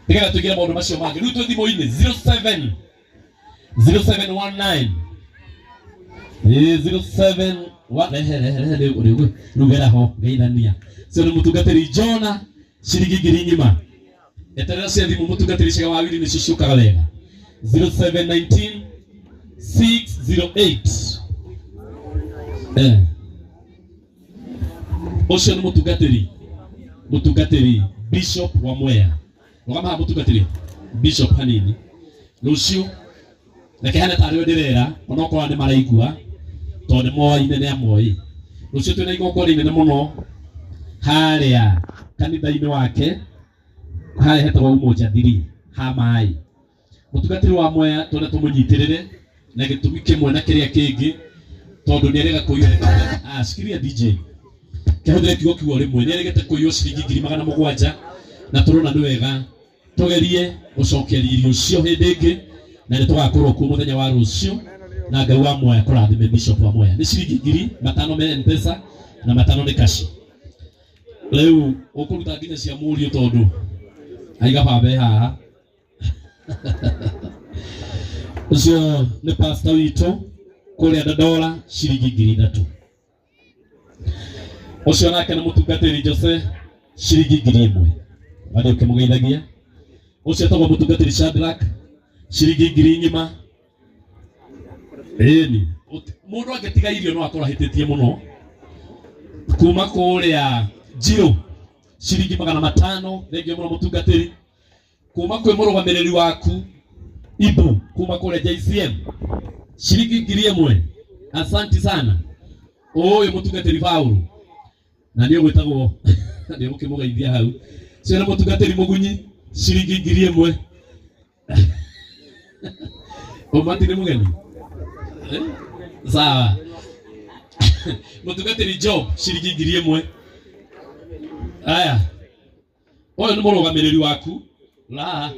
Nĩgetha tũingĩre maũndũ macio mangĩ. Rĩu twĩ thimũ-inĩ 07 0719 ĩĩ 07 wa rehe rehe rehe rĩu rĩu rĩu gera ho geithania. Cio nĩ mũtungatĩri Jona ciringi ngiri ng'ima. Eterera cia thimũ mũtungatĩri Cega wa Wili nĩcio ciũkaga wega. 0719 608 eh ũcio nĩ mũtungatĩri mũtungatĩri Bishop wa Mwea. Rũgama haha mũtungatĩri Bishop hanini. Rũciũ reke hane tarĩ we ndĩrera onokorwo nĩ maraigua tondũ nĩ moaine nĩ amoĩ. Rũciũ twĩna igongona inene mũno harĩa kanitha-inĩ wake harĩa hetagwo Umoja 3 ha maĩ. Mũtungatĩri wa Mwea twenda tũmũnyitĩrĩre na gĩtũmi kĩmwe na kĩrĩa kĩngĩ tondũ nĩ erĩga kũiywo. Ah, shikilia DJ kĩhũthĩre kiugo kiugo rĩmwe nĩ erĩgĩte kũiywo ciringi 700,000 na tũrona nĩ wega tũgerie gũcokia riri ũcio hĩndĩ ĩngĩ na nĩ tũgakorwo kuo mũthenya wa rũciũ na Ngai wa Mwea kũrathime Bishop wa Mwea. Nĩ ciringi 5,000 me M-Pesa na 5 nĩ kashi. Rĩu ũkũruta nginya cia mũriũ tondũ aiga baba e haha. Ũcio nĩ pastor witũ kũrĩa Dandora ciringi 3,000. Ũcio nake nĩ mũtungatĩri Jose ciringi 1,000. Wathiĩ ũkĩmũgeithagia. Ũcio etagwo mũtungatĩri Shadrack ciringi 1,000. Ĩni mũndũ angĩtiga irio no akorwo ahĩtĩtie mũno. Kuma kũrĩa Njirũ ciringi 500. Thengiũ mũno mũtungatĩri. Kuma kwĩ mũrũgamĩrĩri waku Ibu kuma kũrĩa JCM ciringi 1,000. Asanti sana. Ũyũ mũtungatĩri Paul na nĩ ũgwĩtagwo nĩ ũgũkĩmũgeithia hau. Cio nĩ mũtungatĩri Mũgunyi ciringi 1,000. Ũmati nĩ mũgeni? Eh? Sawa. Mũtungatĩri Job ciringi 1,000. Aya. Ũyũ nĩ mũrũgamĩrĩri waku la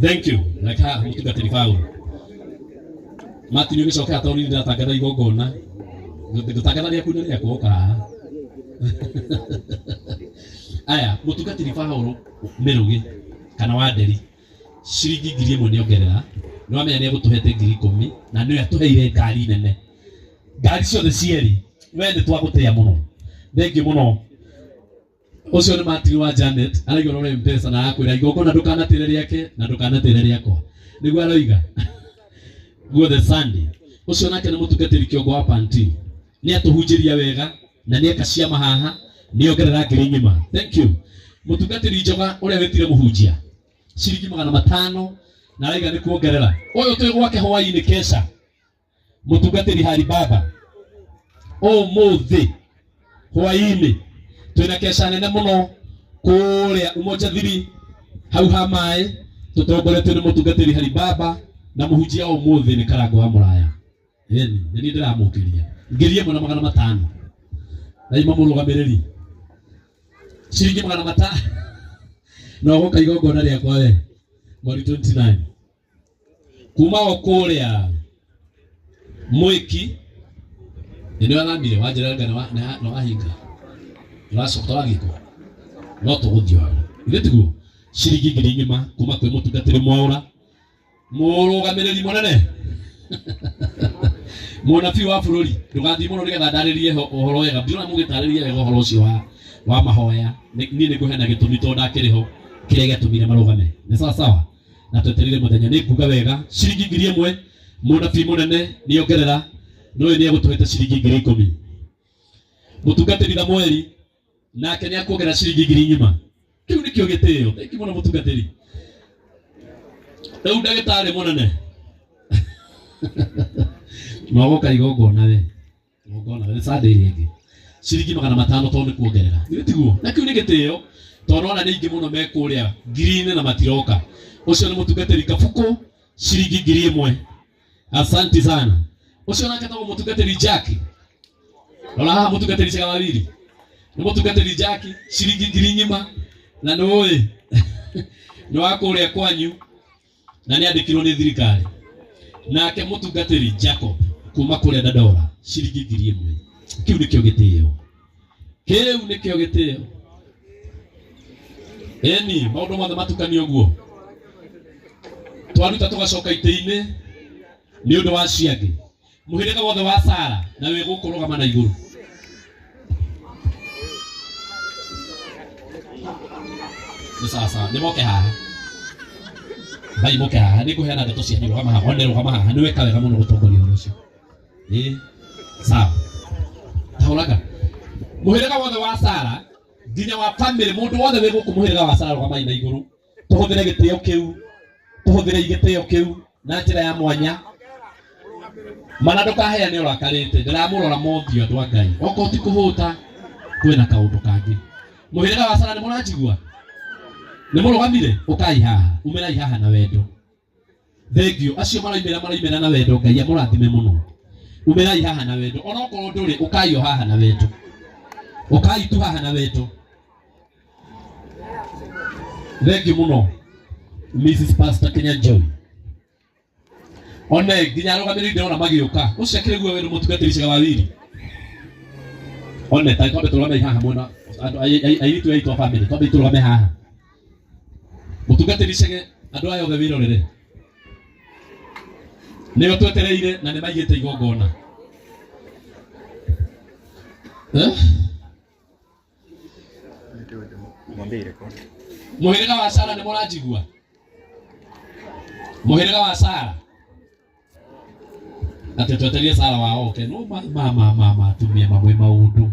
Thank you. Reka mũtungatĩri Paul. Martin ũgĩcokera tondũ niĩ ndĩratangatha igongona. Ngũtangatha rĩaku na rĩakwa ũka haha. Aya, mũtungatĩri Paul Mĩrũgĩ kana Wanderi ciringi 1,000 nĩongerera. Nĩwamenya nĩegũtũhete 10,000 na nĩwe atũheire ngari nene. Ngari ciothe cierĩ we nĩ twagũtĩa mũno. Thengiũ mũno. Ũcio nĩ Martin wa Janet araiga ũrore M-Pesa na arakwĩra igongona ndũkanatĩre rĩake na ndũkanatĩre rĩakwa. Nĩguo aroiga. Guothe Sunday. Ũcio nake nĩ mũtungatĩri kĩongo wa Panti. Nĩ atũhunjĩria wega na nĩ eka ciama haha nĩ ongerera 1,000. Thank you. Mũtungatĩri Njoga ũrĩa wĩtire mũhunjia ciringi 500 na araiga nĩ kuongerera. Ũyũ twĩ gwake hwaĩ-inĩ kesha. Mũtungatĩri Hari Baba ũmũthĩ hwaĩ-inĩ twĩna kesha nene mũno kũrĩa Umoja 3 hau ha maĩ tũtongoretio nĩ mũtungatĩri Hari Baba na mũhunjia ũmũthĩ nĩ Karango wa Mũraya. Ĩni, nĩ niĩ ndĩramũkĩria 1,500 na ima mũrũgamĩrĩri ciringi 500 na ũgoka igongona rĩakwa we mweri 29 kuma o kũrĩa mwĩki nĩ nĩ wathamire wanjĩra anga nĩ wahinga ũracoka ũrathiĩ kũ no tũgũthiĩ hau ithe tiguo ciringi 1,000 kuma kwĩ mũtungatĩri Mwaũra mũrũgamĩrĩri mũnene mũnabii wa bũrũri ndũgathiĩ mũno nĩgetha ndarĩrie ũhoro wega ndirona mũgĩtarĩria wega ũhoro ũcio wa mahoya. Niĩ nĩ ngũheana gĩtũmi tondũ ndakĩrĩ ho kĩrĩa gĩatũmire marũgame nĩ sawa sawa na twetereire mũthenya nĩ nguga wega ciringi 1,000 mũnabii mũnene nĩongerera na ũyũ nĩegũtũhete ciringi 10,000 mũtungatĩri Thamueli nake nĩ akuongerera ciringi 1,000 kĩu nĩkĩo gĩtĩo thengi mũno mũtungatĩri rĩu ndagĩtarĩ mũnene nogoka igongona we igongona we nĩ Sunday ĩrĩa ĩngĩ ciringi 500 tondũ nĩ kuongerera githĩ tiguo na kĩu nĩ gĩtĩo tondũ ona nĩ aingĩ mũno me kũrĩa ngiri-inĩ na matiroka ũcio nĩ mũtungatĩri Kabukũ ciringi 1,000 asanti sana ũcio nake etagwo mũtungatĩri Jack rora haha mũtungatĩri Cega Wawiri nĩ mũtungatĩri Jack ciringi 1,000 na nĩ ũĩ nĩ wa kũrĩa kwanyu na nĩ andĩkirwo nĩ thirikari. Nake mũtungatĩri Jacob kuma kũrĩa Dandora ciringi 1000. Kĩu nĩkĩo gĩtĩo, kĩu nĩkĩo gĩtĩo. Ĩni maũndũ mothe matukanio ũguo, twaruta tũgacoka itĩ-inĩ nĩ ũndũ wa acio angĩ. Mũhĩrĩga wothe wa Sara na wĩ gũkũ rũgama na igũrũ. Nĩ sawa sawa, nĩ moke haha bai, moke haha, nĩ ngũheana ndeto cianyu. Rũgama haha one, rũgama haha, nĩ weka wega mũno gũtongoria ũhoro ũcio. Ĩ sawa, tahũraga mũhĩrĩga wothe wa Sara nginya wa family, mũndũ wothe wĩ gũkũ mũhĩrĩga wa Sara, rũgamai na igũrũ, tũhũthĩre gĩtĩo kĩu, tũhũthĩre gĩtĩo kĩu na njĩra ya mwanya. Mana ndũkaheane ũrakarĩte, ndĩramũrora mothiũ andũ a Ngai, okorwo ti kũhũta kwĩna kaũndũ kangĩ. Mũhĩrĩga wa Sara, nĩ mũranjigua? Nĩ mũrũgamire? Ũkai haha, umĩrai haha na wendo. Thengio acio maraumĩra, maraumĩra na wendo. Ngai amũrathime mũno. Umĩrai haha na wendo, onokorwo ndũrĩ, ũkai o haha na wendo, ũkai tu haha na wendo. Thengio mũno Mrs. Pastor Kenya Joy. One nginya arũgamĩrĩri ndĩrona magĩũka, ũcio akĩrĩ guo wĩrũ mũtungatĩri Cega wa Wiri. One ta twambe tũrũgame haha mwena andũ airĩtu aitũ a family, twambe tũrũgame haha. Mũtungatĩri Cege, andũ aya othe wĩrorere nĩo twetereire na nĩ maigĩte igongona, eh? Mũhĩrĩga wa Sara, nĩ mũranjigua? Mũhĩrĩga wa Sara, atĩ twetereire Sara wa oke no ma ma ma ma ma atumia mamwe maũndũ.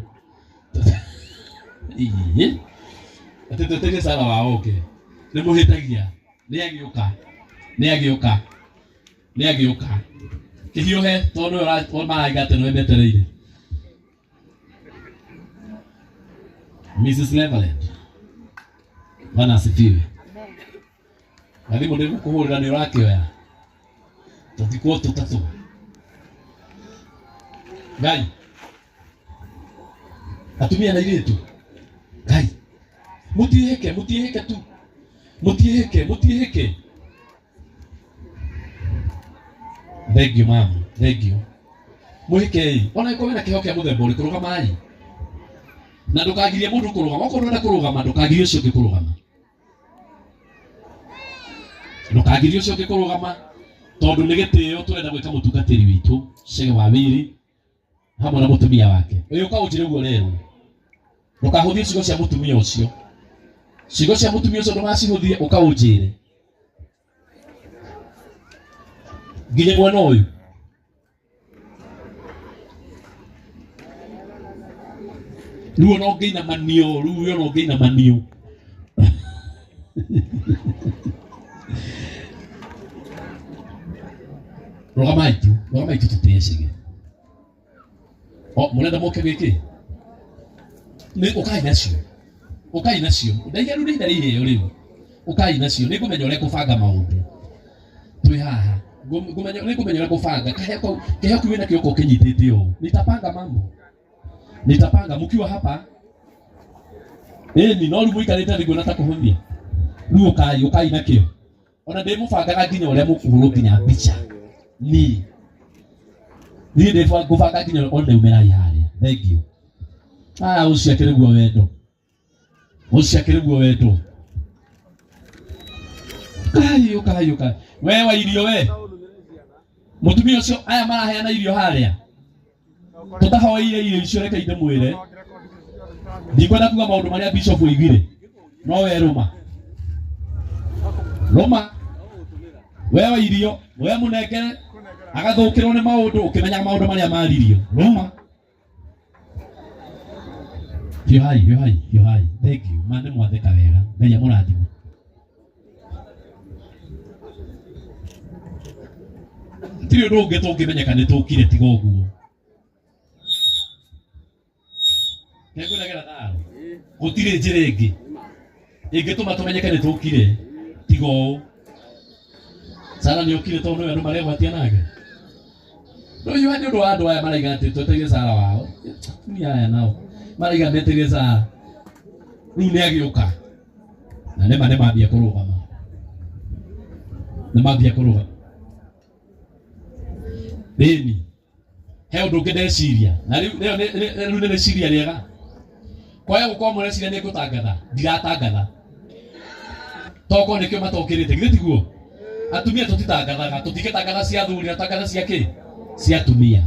Ĩĩ. Atĩ twetereire Sara wa oke, nĩ mũhĩtagia. Nĩ agĩũka, nĩ agĩũka, nĩ agĩũka. Kĩhiũhe tondũ nĩwe maraiga atĩ nĩwe metereire. Mrs. Reverend. Bwana asifiwe. Na thimũ ndĩgũkũhũrĩra nĩ ũrakĩoya. Tũthikwo tũtatũ. Ngai. Atumia na airĩtu. Ngai. Mũtiĩhĩke, mũtiĩhĩke tu. Mũtiĩhĩke, mũtiĩhĩke. Thank you ma'am. Thank you. Mwĩhĩkei. Ona ĩkorwo wĩna kĩheo kĩa mũthemba ũrĩkũ, rũgamai. Na ndũkagirie mũndũ kũrũgama. Okorwo ndũrenda kũrũgama, ndũkagirie ũcio ũngĩ kũrũgama. Ndũkagirie ũcio ũngĩ kũrũgama tondũ nĩ gĩtĩo tũrenda gwĩka mũtungatĩri witũ Chege wa Wiri hamwe na mũtumia wake. Ũyũ ũka ũnjĩre ũguo ũrerwo. Ndũkahũthie ciugo cia mũtumia ũcio. Ciugo cia mũtumia ũcio ndũgacihũthie, ũka ũnjĩre. Nginya mwena ũyũ. Rĩu ona ũngĩinamanio, rĩu ona ũngĩinamanio. Rũgamai tu, rũgamai tu tũtĩe Chege. O, mũrenda moke gĩkĩ? Nĩ ũkai nacio. Ũkai nacio. Ndaiga rĩu nĩ ihinda rĩa iheo rĩu. Ũkai nacio. Nĩ ngũmenya ũrĩa ngũbanga maũndũ. Twĩ haha. Ngũmenya nĩ ngũmenya ũrĩa ngũbanga. Kaheo kau, kĩheo kĩu wĩnakĩo ũka ũkĩnyitĩte ũũ. Nitapanga mambo. Nitapanga mkiwa hapa. Ĩni, no rĩu mũikarĩte thĩ nguona ta kũhũthia. Rĩu ũkai, ũkai nakĩo. Ona ndĩmũbangaga nginya ũrĩa mũkũhũrwo nginya mbica. Niĩ. Niĩ ndĩngũbanga nginya one umĩrai harĩa. Thank you. Ah, ũcio akĩrĩ guo wendo. Ũcio akĩrĩ guo wendo. Ũkai, ũkai, ũkai. We wa irio we. Mũtumia ũcio aya maraheana irio harĩa. Tũtahoeire irio icio, reke ndĩmwĩre. Ndikwenda kuga maũndũ marĩa bishop oigire. No we rũma. Rũma. We wa irio, we mũnengere agathũkĩrwo nĩ maũndũ ũkĩmenyaga maũndũ marĩa maririo. Rũma. Hiũhai, hiũhai, hiũhai. Thank you. Ma nĩ mwatheka wega. Ngai amũrathime. Hatirĩ ũndũ ũngĩ tũngĩmenyeka nĩ tũkire tiga ũguo. Nĩngũregera tharo. Gũtirĩ njĩra ĩngĩ ĩngĩtũma tũmenyeke nĩ tũkire tiga ũũ. Sara nĩ okire tondũ nĩwe andũ maregwatia nake. Rĩu nĩ ũndũ wa andũ aya maraiga atĩ twetereire Sara wao. Atumia aya nao maraiga metereire Sara. Rĩu nĩ agĩũka. Na nĩma nĩ mambia kũrũgama. Nĩ mambia kũrũgama. Thĩni he ũndũ ũngĩ ndeciria na rĩu rĩo rĩu nĩ rĩciria rĩega kwaya gũkorwo mũreciria nĩ ngũtangatha ndiratangatha tokorwo nĩkĩo matokĩrĩte githĩ tiguo atumia tũtitangathaga tũtingĩtangatha cia athuri na tangatha cia kĩ cia atumia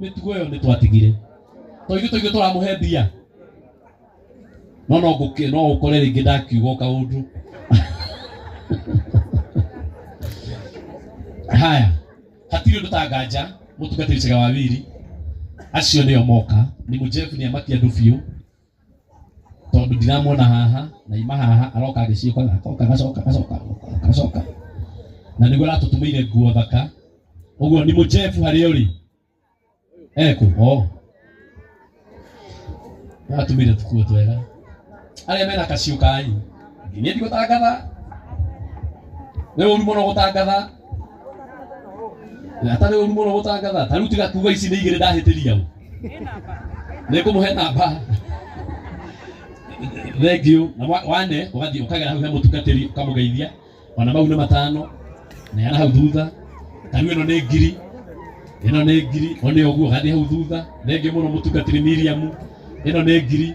mĩtugo ĩyo nĩ twatigire to ithuĩ tũithuĩ tũramũhe mbia no no ngũkĩ no ũkore rĩngĩ ndakiuga o kaũndũ haya hatirĩ ũndũ ta nganja mũtungatĩri Chege wa Wili acio nĩo moka ni mũjefu nĩ amakia andũ biũ tondũ ndiramuona haha na ima haha aroka agĩciũka agoka agacoka agacoka agacoka na nĩguo aratũtũmĩire nguo thaka ũguo ni mũjefu harĩa ũrĩ eku o aratũmĩire tũkuo twega arĩa mena kaciũ kai nginya ndigũtangatha nĩ ũru mũno gũtangatha atarĩ ũru mũno gũtangatha ta rĩu tiga kuga ici nĩ igĩrĩ ndahĩtĩria ũ nĩ ngũmũhe namba thank you na wane ũgathiĩ ũkagera hau he mũtungatĩri ũkamũgeithia ona mau nĩ matano neana hau thutha ta rĩu ĩno nĩ ngiri ĩno nĩ ngiri one ũguo gathiĩ hau thutha thengiũ mũno mũtungatĩri Miriam ĩno nĩ ngiri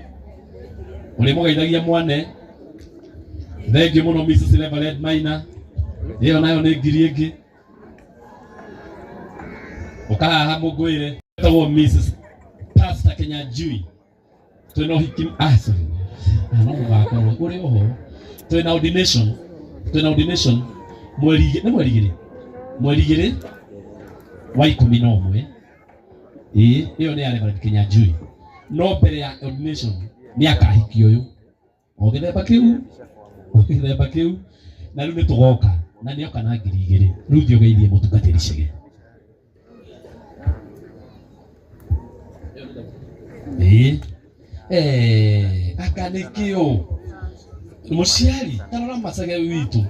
ũrĩmũgeithagia mwane thengiũ mũno Mrs. Reverend Maina ĩyo nayo nĩ ngiri ĩngĩ ũkahaha mũngwĩre etagwo Mrs. Pastor Kenyanjui twĩna ũhiki ah sorry ah no mũgakorwo ũrĩ oho twĩna ordination twĩna ordination mweri nĩ mweri igĩrĩ mweri igĩrĩ wa ikũmi na ũmwe ĩĩ ĩyo nĩ ya Reverend Kinyanjui no mbere ya ordination nĩ akahikio ũyũ o gĩthemba kĩu o gĩthemba kĩu na rĩu nĩ tũgoka na nĩ oka na ngiri igĩrĩ rĩu thiĩ ũgeithie mũtungatĩri Chege ĩĩ eh aka nĩ kĩo mũciari tarora macege witũ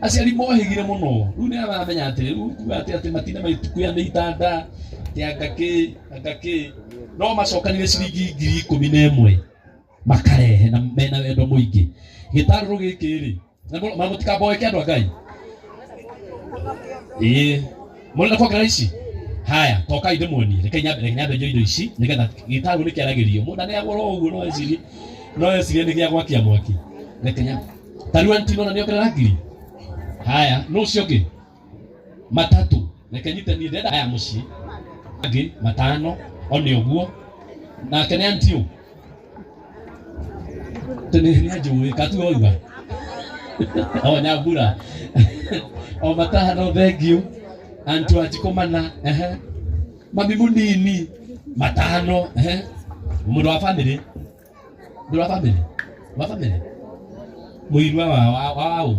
aciari mohĩgire mũno rĩu nĩ aramenya atĩ rĩu kuga atĩ atĩ matinda maitukuya nĩ itanda atĩ anga kĩ anga kĩ no macokanire ciringi ngiri ikũmi na ĩmwe makarehe na mena wendo mũingĩ gĩtarũrũ gĩkĩ rĩ na mũtikamboeke andũ a Ngai ĩĩ mũrenda kuongerera ici haya tokai ndĩmuonie reke nyambe reke nyambe njoe indo ici nĩgetha gĩtarũrũ nĩ kĩaragĩrio mũndũ aneagwo oro ũguo no ecirie no ecirie nĩ gĩa gwakia mwaki reke nyambe ta rĩu anti nona nĩongerera ngiri haya nũ ũcio ũngĩ matatu reke nyite niĩ ndĩrenda haya mũciĩ angĩ matano one ũguo nake nĩ anti ũ tene nĩ anjũĩ katuga oiga o nyambura o matano thank you anti wanjikũ mana ehe mami mũnini matano ehe mũndũ wa bamĩrĩ mũndũ wa bamĩrĩ wa bamĩrĩ mũirwa wa wa wa ũ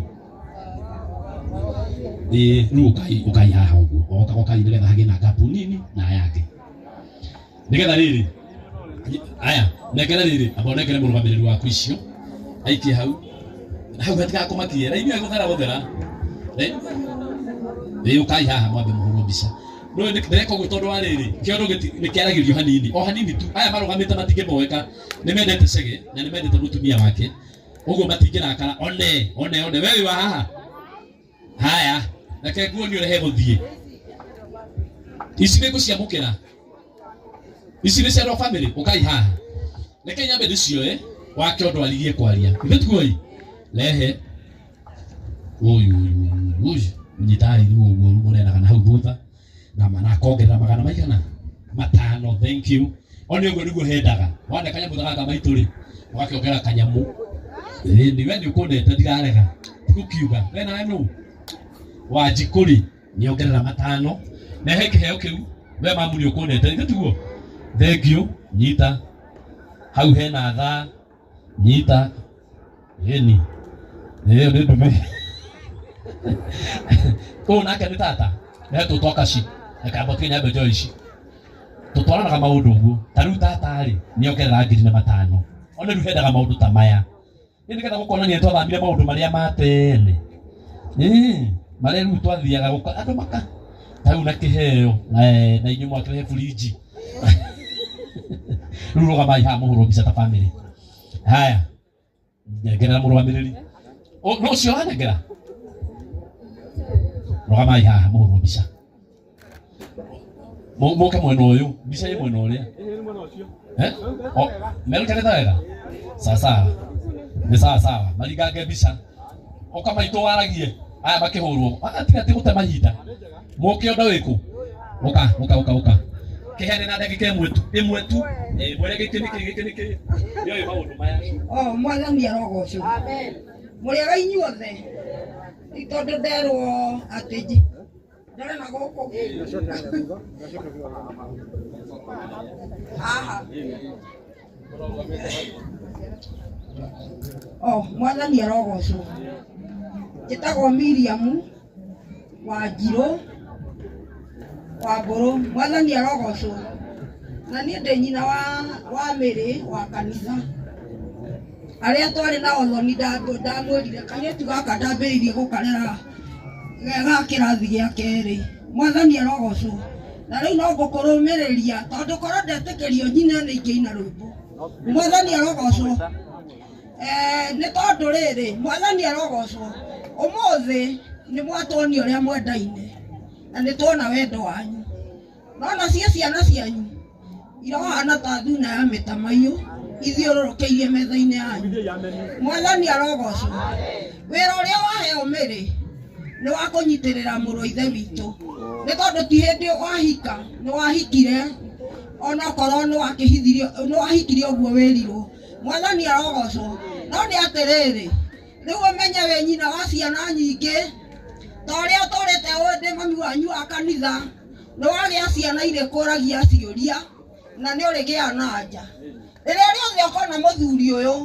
ĩĩ rĩu ũkai ũkai haha ũguo oka ũkai nĩgetha hagĩe na gapu nini na aya angĩ nĩgetha rĩrĩ aya nengera rĩrĩ amba ũnengere mũrũgamĩrĩri waku icio aikie hau hau hatigakũmakie raini ĩyo ĩgũthera gũthera ĩĩ ũkai haha mwambe mũhũrwo mbica no ndĩreka ũguo tondũ wa rĩrĩ kĩondo nĩ kĩaragĩrio hanini o hanini tu aya marũgamĩte matingĩmboeka nĩ mendete Chege na nĩ mendete mũtumia wake ũguo matingĩrakara one one one we wĩ wa haha haya reke nguonie ũrĩa hegũthiĩ ici nĩ ngũciamũkĩra ici nĩ cia andũ a family ũkai haha reke nyambe ndĩcioe wake ũndũ arigie kwaria ithuĩ tiguoi rehe ũyũ ũyũ ũyũ nyitai rĩu ũguo rĩu mũrenaga na hau thutha na na akongerera magana maigana matano thank you one ũguo nĩguo hendaga wane kanyamũ ta gaka maitũ rĩ ũgakĩongera kanyamũ ĩĩ nĩ we nĩ ũkũnete ndirarega tigũkiuga we nawe nũ wanjikũ rĩ nĩongerera matano na he kĩheo kĩu we mamu nĩ ũkũnete ithe tiguo thank you nyita hau hena thaa nyita ĩni ĩyo nĩ ndume ũyũ nake nĩ tata he tũtwa kaci reke tige nyambe njoe ici tũtwaranaga maũndũ ũguo ta rĩu tata rĩ nĩongerera ngiri na matano one rĩu hendaga maũndũ ta maya nĩ nĩgetha gũkonania twathamire maũndũ marĩa ma tene Ĩĩ, marĩa rĩu twathiaga gũka andũ maka ta rĩu na kĩheo na inyuĩ mwakĩrehe burinji rĩu rũgamai haha mũhũrwo mbica ta bamĩrĩ haya nyengerera mũrũgamĩrĩri no ũcio wanengera rũgamai haha mũhũrwo mbica Mũke mwena ũyũ, mbica ĩ mwena ũrĩa. Eh? O, merutanĩte wega? Sawa sawa. Nĩ sawa sawa. Maringange mbica. Ũka maitũ waragie. Aya makĩhũrwo. Ah, tiga ti gũte mahinda. Mũke ũndũ wĩkũ? Ũka, ũka, ũka, ũka. Kĩheane na ndagĩka ĩmwe tu. Ĩmwe tu. Eh, mwĩre gĩkĩ nĩkĩ, gĩkĩ nĩkĩ. Nĩoĩ maũndũ maya. Oh, mwathani arogocwo. Mũrĩega inyuothe. Ti tondũ nderwo atĩ ndore na gũkũ. Haha. Oh, mwathani arogocwo. Njĩtagwo Miriam Wanjirũ wa Mbũrũ. Mwathani arogocwo. Na niĩ ndĩ nyina wa Mĩrĩ wa kanitha. Arĩa twarĩ nao thoni ndamwĩrire kairĩtu gaka ndambĩrĩirie gũkarera ga kĩrathi gĩa kerĩ. Mwathani arogocwo. Na rĩu no ngũkũrũmĩrĩria tondũ korwo ndetĩkĩrio nyine nĩ ingĩina rwĩmbo. Mwathani arogocwo. Nĩ tondũ rĩrĩ, mwathani arogocwo. Ũmũthĩ nĩ mwatuonia ũrĩa mwendaine na nĩ tuona wendo wanyu. No nacio ciana cianyu irohana ta thuna ya mĩtamaiyũ ithiũrũrũkĩirie metha-inĩ yanyu. Mwathani arogocwo. Wĩra ũrĩa waheo Mĩrĩ nĩ wa kũnyitĩrĩra mũrũ wa ithe witũ, nĩ tondũ ti hĩndĩ wahika, nĩ wahikire onokorwo nĩ wakĩhithirio, nĩ wahikire ũguo wĩrirwo. Mwathani arogocwo. No nĩ atĩrĩrĩ, rĩu ũmenye wĩ nyina wa ciana nyingĩ, ta ũrĩa ũtũrĩte ndĩ mami wanyu wa kanitha, nĩ wagĩa ciana irĩkũragia ciũria na nĩ ũrĩgĩaga na anja. Rĩrĩa rĩothe ũkona mũthuri ũyũ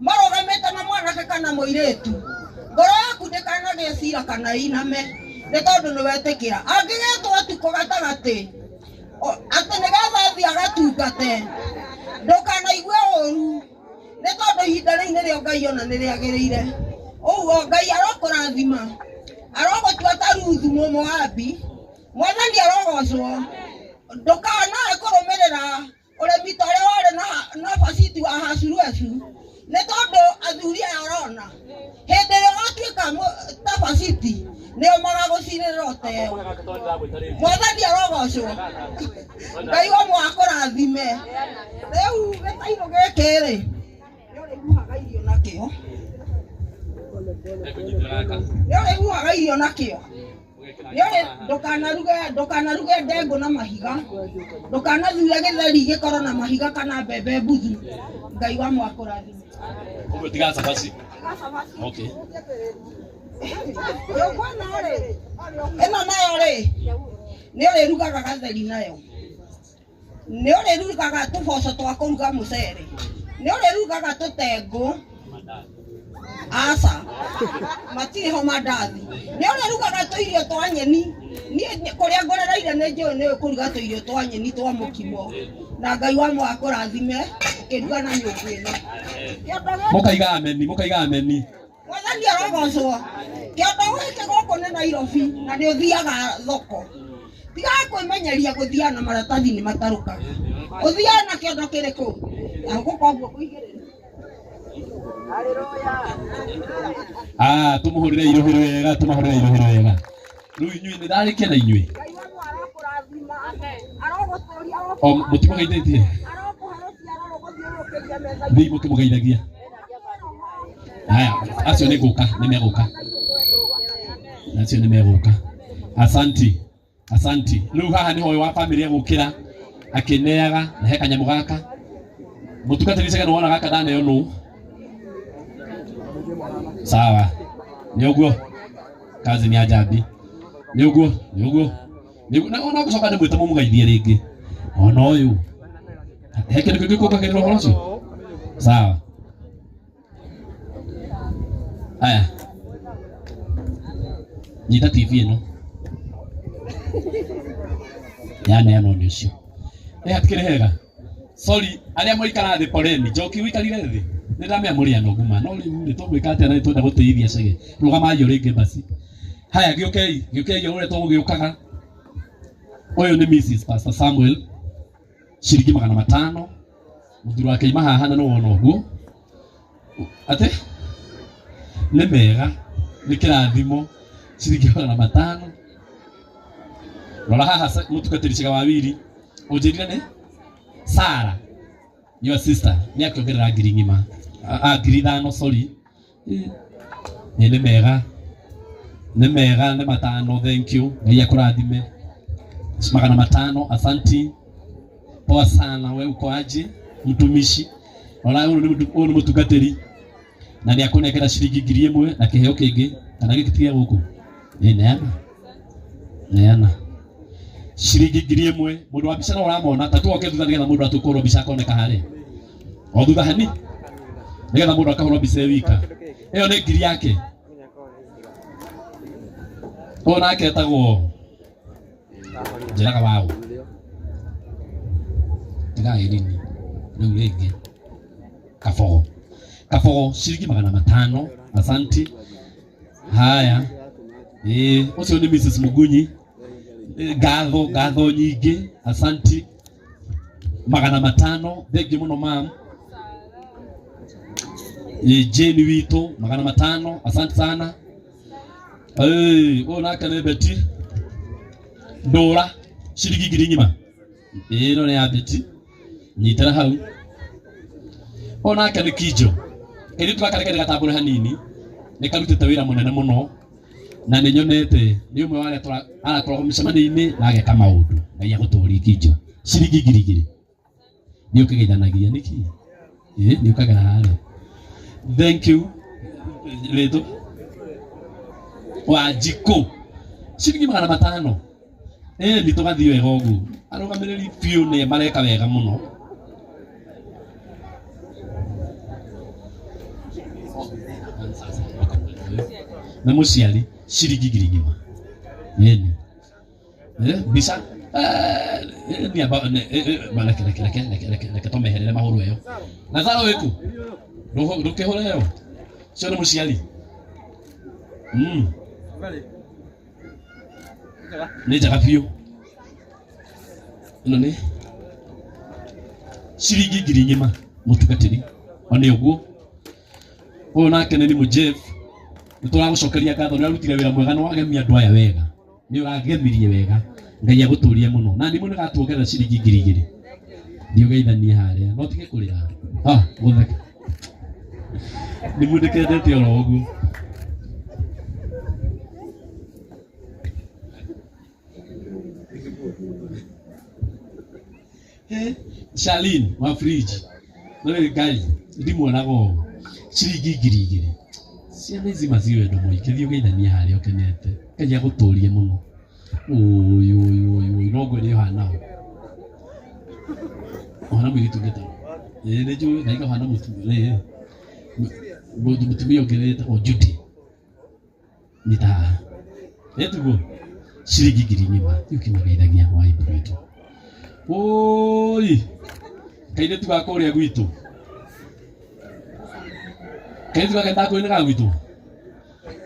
marũgamĩte na mwanake kana mũirĩtu, ngoro yaku ndĩkanagĩe cira kana ĩiname, nĩ tondũ nĩ wetĩkĩra. Angĩgetwo ũtukũ gatagatĩ atĩ nĩgetha athiĩ agatungate, ndũkanaigue ũru, nĩ tondũ ihinda rĩu nĩrĩo Ngai ona nĩrĩagĩrĩire. Ũguo Ngai arokũrathima, arogũtua ta Ruthu Mũmoabi. Mwathani arogocwo. Ndũkanae kũrũmĩrĩra ũremi ta ũrĩa warĩ na Vashiti wa Ahasuerusu, nĩ tondũ athuri aya ũrona hĩndĩ ĩrĩa ũgatuĩka ta Vashiti nĩo magagũcirĩrĩra ũteo. Mwathani arogocwo. Ngai wa mwakũrathime. Rĩu gĩtairũ gĩkĩ rĩ, nĩ ũrĩhuhaga irio nakĩo. Nĩ ũrĩhuhaga irio nakĩo. Nĩũrĩ ndũkanaruge ndengũ na mahiga, ndũkanathure gĩtheri gĩkorwo na mahiga kana mbembe mbuthu. Ngai wa mwakũrathime. Ũguo tiga cabaci. Okay. Ĩno nayo rĩ, nĩ ũrĩrugaga gatheri nayo, nĩ ũrĩrugaga tũboco twa kũruga mũcere, nĩ ũrĩrugaga tũtengũ. Aca, matirĩ ho mandathi. Nĩ ũrĩrugaga tũirio twa nyeni. Niĩ kũrĩa ngũrereire nĩ njũĩ nĩ kũruga tũirio twa nyeni twa mũkimo. Na Ngai wa mwakũrathime ũkĩruga na nyũngũ ĩno. Mũkaiga ameni, mũkaiga ameni. Mwathani arogocwo. Kĩondo gĩkĩ gũkũ nĩ Nairobi na nĩ ũthiaga thoko. Tigaga kwĩmenyeria gũthiaga na maratathi nĩ matarũkaga. Ũthiaga na kĩondo kĩrĩkũ? Na gũka ũguo kũigĩrĩra. Ah, tumuhurire iruhi wega, tumuhurire iruhi wega. Rĩu inyuĩ nĩ ndarĩkia na inyuĩ. Ngai wa arokũrathima, arogũtũria, O mũtimũgeithĩtie? arokũhe rũciaro rũgũthiũrũrũkĩria metha. Thiĩ mũkĩmũgeithagia. Haya, acio nĩ gũka, nĩ megũka. Acio nĩ megũka. Asanti. Asanti. Rĩu haha nĩho ũyũ wa famĩlĩ egũkĩra akĩneaga na he kanyamũ gaka. Mũtungatĩri Chege nĩwona gaka ndaneo nũ? Sawa. Nĩ ũguo. Kazi ni ajabi. Nĩ ũguo, nĩ ũguo. Nĩ ũguo. Na ona gũcoka ndĩmwĩte mũmũgeithie rĩngĩ. Ona ũyũ. He kĩndũ kĩngĩ kũngagĩrĩra ũhoro ũcio? Sawa. Aya. Nyita TV ĩno. Yaneanwo nĩ ũcio. Ĩ hatikĩrĩ hega. Sorry, arĩa mwaikara thĩ poleni. Njoki ũikarire thĩ. Nĩ ndamenya mũrĩ anogu ma. No rĩu rĩ tũgwĩka atĩa na nĩ twenda gũtĩithia Chege. Rũgamai o rĩngĩ basi. Haya, gĩũkei, gĩũkei o ũrĩa tũgũgĩũkaga. Ũyũ nĩ Mrs. Pastor Samuel, ciringi 500. Mũthuri wake ima haha na nĩwona ũguo. Atĩ nĩ mega, nĩ kĩrathimo, ciringi 500. Rora haha mũtungatĩri Chege wa Wiri ũnjĩrire nĩ Sara your sister nĩ akĩongerera ngiri ng'ima 5,000 sorry. Ĩ nĩ mega nĩ mega nĩ 500 thank you Ngai akũrathime 500 asanti poa sana we uko aje mtumishi rora ũyũ nĩ mũtungatĩri na nĩ akũnengera ciringi 1,000 na kĩheo kĩngĩ kana gĩkĩtige gũkũ ĩ neana neana ciringi 1,000 mũndũ wa mbica no ũramona ta tuoke thutha nĩgetha mũndũ atũkũrwo mbica akoneka harĩa o thutha hani nĩgetha mũndũ akahũrwo mbica ĩ wika ĩyo nĩ ngiri yake ũyũ nake etagwo njĩraga waũ tiga ĩrini rĩu rĩngĩ kabogo kabogo ciringi 500 asanti haya ĩ ũcio nĩ Mrs Mugunyi ngatho ngatho nyingĩ asanti 500 thengiũ mũno mam Jane witũ 500 asante sana ũyũ nake nĩ Betty Ndũra ciringi 1,000 ĩno nĩ ya Betty nyitĩra hau ũyũ nake nĩ Kinjo kairĩtu gaka reke ndĩgatambũre hanini nĩ karutĩte wĩra mũnene mũno na nĩ nyonete nĩ ũmwe wa arĩa arakoragwo mĩcemanio-inĩ na ageka maũndũ Ngai agũtũrie Kinjo ciringi 2,000 nĩ ũkĩgeithanagia nĩkĩ nĩ ũkagera harĩa thank you witũ Wanjikũ ciringi 500 nĩ tũgathiĩ wega ũguo arũgamĩrĩri biũ nĩ mareka wega mũno na mũciari ciringi 1,000 ĩni mbica reke tũmeherere mahũrwo ĩyo Lazaro wĩkũ ndũkĩhũre ĩyo ũcio nĩ mũciari nĩ njega biũ ĩno nĩ ciringi 1,000 mũtungatĩri one ũguo ũyũ nake nĩ Mũjeff nĩ tũragũcokeria ngatho nĩ ũrarutire wĩra mwega nĩ wagemia andũ aya wega nĩ ũragemirie wega Ngai agũtũrie mũno na ndimũ nĩ gatuongerera ciringi 2,000 thiĩ ũgeithanie harĩa no tige kũrĩra gũtheka ndimũ ndĩkendete oro ũguo Charlene wa fridge no rĩrĩ Ngai ndimuonaga ũũ ciringi 2,000 ciana ici ma ci wendo mũingĩ thiĩ ũgeithanie harĩa ũkenete Ngai agũtũrie mũno ũyũ ũyũ ũyũ no ngwĩre ũhana ũ ũhana mũirĩtu ũngĩ ta ĩĩ nĩ njũĩ na ũhana mũtumia ũngĩ wĩtagwo Judy nyita haha ĩtiguo ciringi 1,000 thiĩ ũkĩmageithagia wa ibu witũ ũi kairĩtu ga kũrĩa gwitũ kairĩtu gaka ndakũrĩ nĩ ga gwitũ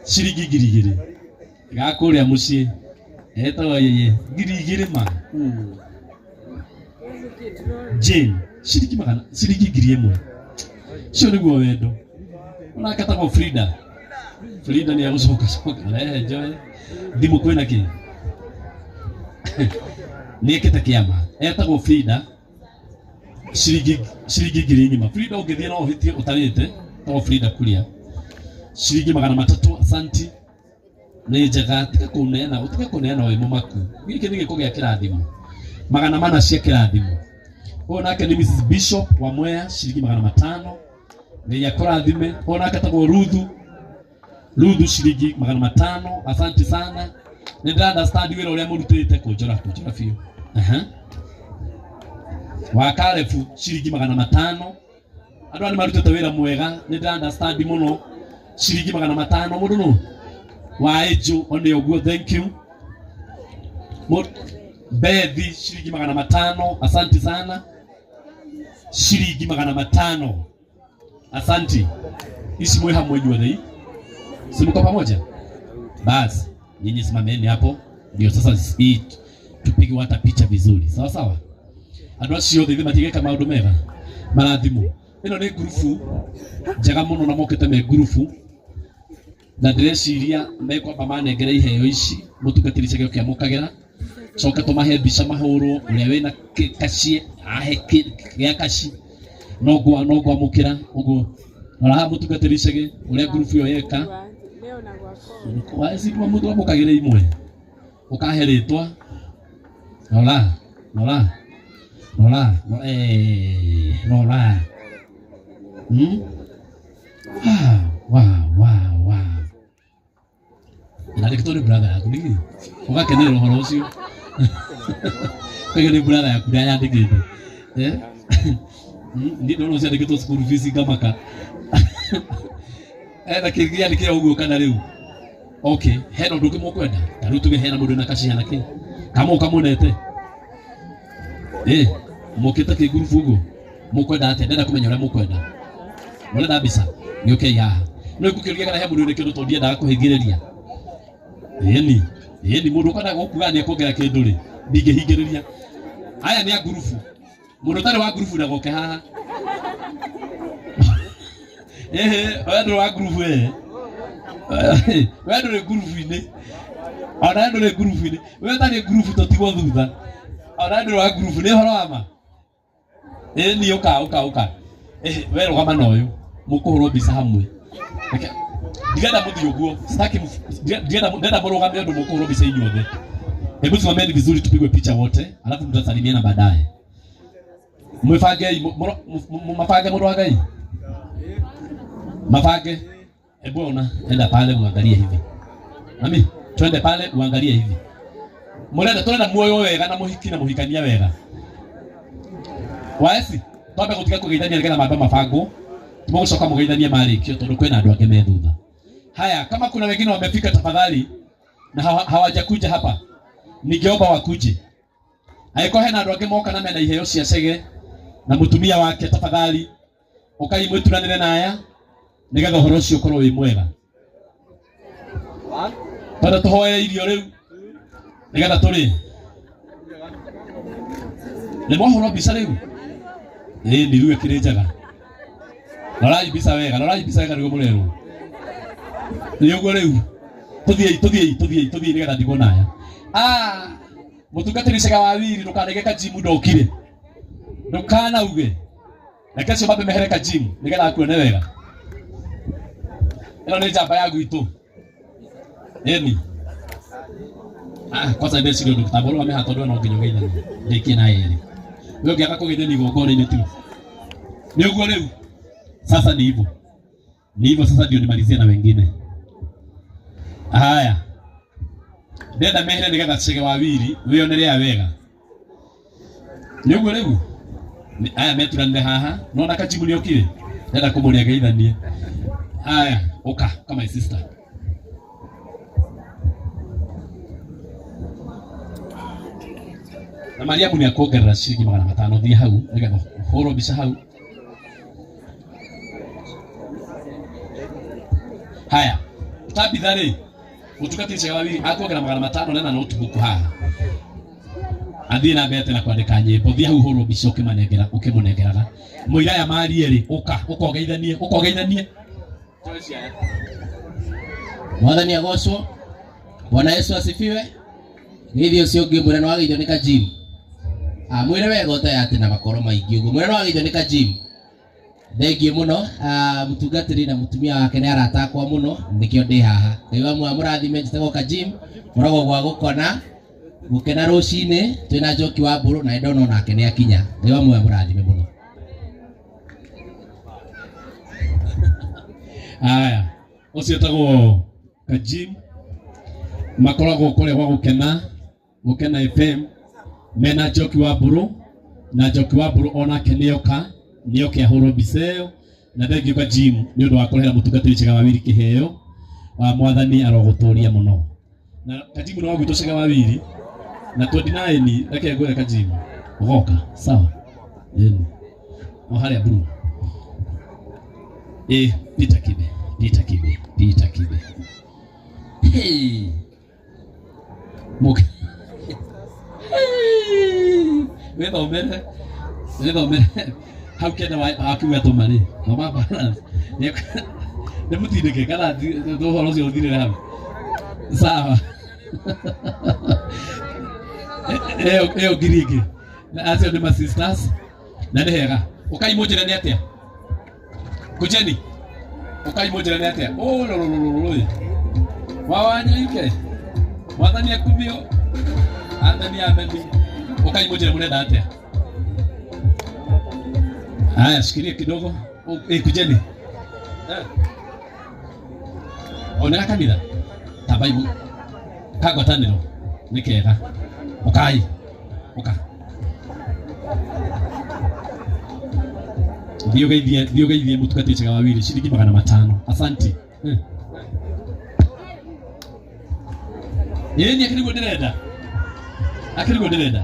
ciringi 2,000 ga kũrĩa mũciĩ etagwo yeye 2,000 ma Jane ciringi magana ciringi 1,000 cio nĩguo wendo onake etagwo Frida Frida nĩ agũcoka coka rehe njoe thimũ kwĩna kĩ nĩ ekĩte kĩama etagwo Frida ciringi 1,000 Frida ũngĩthiĩ no ũhĩtie ũtarĩte etagwo Frida Kuria ciringi 300 asanti nĩ njega tiga kũneana ũtige kũneana wĩ mũmaku gĩkĩ nĩ gĩko gĩa kĩrathimo 400 cia kĩrathimo ũyũ nake nĩ Mrs Bishop wa Mwea ciringi 500 Ngai akũrathime ũyũ nake etagwo Ruthu Ruthu ciringi 500 asanti sana nĩ ndĩra understand wĩra ũrĩa mũrutĩte kũnjora kũnjora biũ wa Karebu ciringi 500 andũ aya nĩ marutĩte wĩra mwega nĩ ndĩra understand mũno ciringi 500 mũndũ nũ wa Ĩnjũ one ũguo thank you Bethi ciringi 500 asanti sana ciringi 500 asanti ici mwĩ hamwe inyuothe si mko pamoja basi nyinyi simameni hapo ndio sasa hii tupige hata picha vizuri sawa sawa andũ acio othe ithe matigeka maũndũ mega marathimo ĩno nĩ ngurubu njega mũno na mokĩte me ngurubu na ndĩreciria mekwamba manengere iheo ici mũtungatĩri Chege ũkĩamũkagĩra Coke tũmahe mbica mahũrwo ũrĩa wĩna kaci ahe gĩa kaci no ngwamũkĩra ũguo. Rora haha mũtungatĩri Chege ũrĩa ngurubu ĩyo yeka. Waci mũndũ amũkagĩra imwe ũkahe rĩtwa. Rora rora rora rora. Wow wow wow. Nandĩkĩtwo nĩ brother yaku nĩkĩ? Ũgakenerera ũhoro ũcio. Ũkaigua nĩ brother yaku ũrĩa yandĩkĩte. Niĩ ndona ũcio school fees ngamaka. Ena kĩngĩ gĩandĩkĩre ũguo kana rĩu? Okay, hena ũndũ ũngĩ mũkwenda? Ta rĩu tuge hena mũndũ wĩna kaci hana kĩ? Kamũ kamunete? Mũkĩte kĩngurubu ũguo? Mũkwenda atĩa? Ndĩrenda kũmenya ũrĩa mũkwenda. Mũrenda mbica? Gĩũkei haha. No ngũkĩũria kana he mũndũ wĩna kĩndũ tondũ ndiendaga kũhingĩrĩria. Ĩni, ĩni mũndũ ũkwendaga gũkuga nĩ ekuongerera kĩndũ rĩ, ndingĩhingĩrĩria. Aya nĩ a ngurubu. Mũndũ ũtarĩ wa ngurubu ndagoke haha. Ehe, we ndũrĩ wa ngurubu we. We ndũrĩ ngurubu-inĩ. Ona we ndũrĩ ngurubu-inĩ. We ũtarĩ ngurubu tũtigwo thutha. Ona we ndũrĩ wa ngurubu nĩ ũhoro wa ma. Ĩni ũka ũka ũka. We rũgama na ũyũ. Mũkũhũrwo mbica hamwe. Reke ndirenda mũthiĩ ũguo. Sitaki ndĩrenda mũrũgame ũndũ mũkũhũrwo mbica inyuothe. Hebu simameni vizuri tupigwe picha wote, alafu tutasalimiana baadaye. Mwĩbangei mabange mũndũ wa Ngai. Mabange. Hebu ona, enda pale uangalie hivi. Mami, twende pale uangalie hivi. Mũrenda tũrenda muoyo wega na mũhiki na mũhikania wega. Waeci, twambe gũtiga kũgeithania nĩgetha mambe mabangwo. Tũgũcoka mũgeithanie marĩkio tondũ kwĩna andũ angĩ me thutha. Haya, kama kuna wengine wamefika tafadhali na hawajakuja hapa, ningeomba wakuje. Angĩkorwo hena andũ angĩ moka na mena iheo cia Chege na mũtumia wake, tafadhali ũkai mwĩturanĩre na aya nĩgetha ũhoro ũcio ũkorwo wĩ mwega. Twende tũhoe irio rĩu nĩgetha tũrĩe. Nĩ mwahũrwo mbica rĩu? Ĩĩ nĩ rĩu ĩkĩrĩ njega. Rorai mbica wega, rorai mbica wega nĩguo mũrerwo. Nĩ ũguo rĩu. Tũthiĩi tũthiĩi tũthiĩi tũthiĩi nĩgetha ndigwo na aya. Mũtungatĩri Chege wa Wiri ndũkanege kajimu ndokire. Ndũkanauge. Reke acio mambe mehere kajimu nĩgetha akuone wega. Ĩno nĩ njamba ya gwitũ. Ĩni. Kwanza ndeciria ũndũ tamba ũrũgame haha tondũ we no nginya ũgeithanie. Ndĩkie na erĩ. We ũngĩaga kũgeithania igongona-inĩ tu. Nĩ ũguo rĩu. Sasa ni hivyo. Ni hivyo sasa ndio nimalizie na wengine. Haya. Ndenda mehere nĩgetha Chege wa Wiri wĩonere wega. Nĩ ũguo rĩu. Aya meturanĩre haha. Nona kajimu nĩ okire. Ndenda kũmũria geithanie. Haya, ũka, ũka my sister. Na Mariamu nĩ akuongerera ciringi 500 thiĩ hau nĩgetha ũhũrwo mbica hau. Haya, Tabitha rĩ, mũtungatĩri Chege wa Wiri akuongerera 500 nena notebook haha. Athiĩ na mbere tena kwandĩka nyĩmbo, thiĩ hau ũhũrwo mbica ũkĩmanengera ũkĩmũnengeraga. Mũira aya marie rĩ, ũka, ũkogeithanie, ũkogeithanie. Mwathani agocwo. Bwana Yesu asifiwe. Ngeithio ũcio ũngĩ mwĩre nĩ wageithio nĩ Kajim. Mwĩre wega ũtarĩ atĩ na makoro maingĩ ũguo. Mwĩre nĩ wageithio nĩ Kajim. Thengiũ mũno. Mũtungatĩri na mũtumia wake nĩ arata akwa mũno, nĩkĩo ndĩ haha. Ngai wa muoyo amũrathime, njĩtagwo Kajim. Mũragwo gwa gũkona gũkena rũcinĩ twĩna Njoki wa Mbũrũ na ndona onake nĩ akinya. Ngai wa muoyo amũrathime mũno. Haya, ũcio etagwo Kajim, makoragwo kũrĩa gwa gũkena, Gũkena FM, mena Njoki wa Mbũrũ, na Njoki wa Mbũrũ onake nĩoka, nĩoke ahũrwo mbica ĩyo, na thengiũ Kajim nĩ ũndũ wa kũrehera mũtungatĩri Chege wa Wiri kĩheo, wa Mwathani arogũtũria mũno. Na Kajim nĩ wa gwitũ Chege wa Wiri, na 29 reke ngwĩre Kajim, ũgoka, sawa? Ĩni. O harĩa blue. Peter Kibe, Peter Kibe, Peter Kibe. Hey. Mũke. Hey. Wĩthomere. Wĩthomere. Hau kenda wakiuga tũma rĩ. Thoma balance. Nĩ mũtindĩke kana ũhoro ũcio ũthirĩre hau. Sawa. Ĩyo ĩyo ngiri ĩngĩ. Na acio nĩ ma sisters na nĩ hega. Ũkai mũnjĩre nĩ atĩa? Kujeni. Ũkai mũnjĩre nĩ atĩa? Oh, lo lo lo lo lo. Wawanyaike. Mwathani akumio. Ameni ameni. Ũkai mũnjĩre mũrenda atĩa? Haya, shikilia kidogo. Eh, kujeni. Eh. Onera kanitha. Tambai mu kangwatanĩro nĩ kega. Ũkai. Ũka. Thiĩ ũgeithie, thiĩ ũgeithie mũtungatĩri Chege wa Wili ciringi 500. Asanti. Eh. Ĩĩ ni akĩrĩ guo ndĩrenda. Akĩrĩ guo ndĩrenda.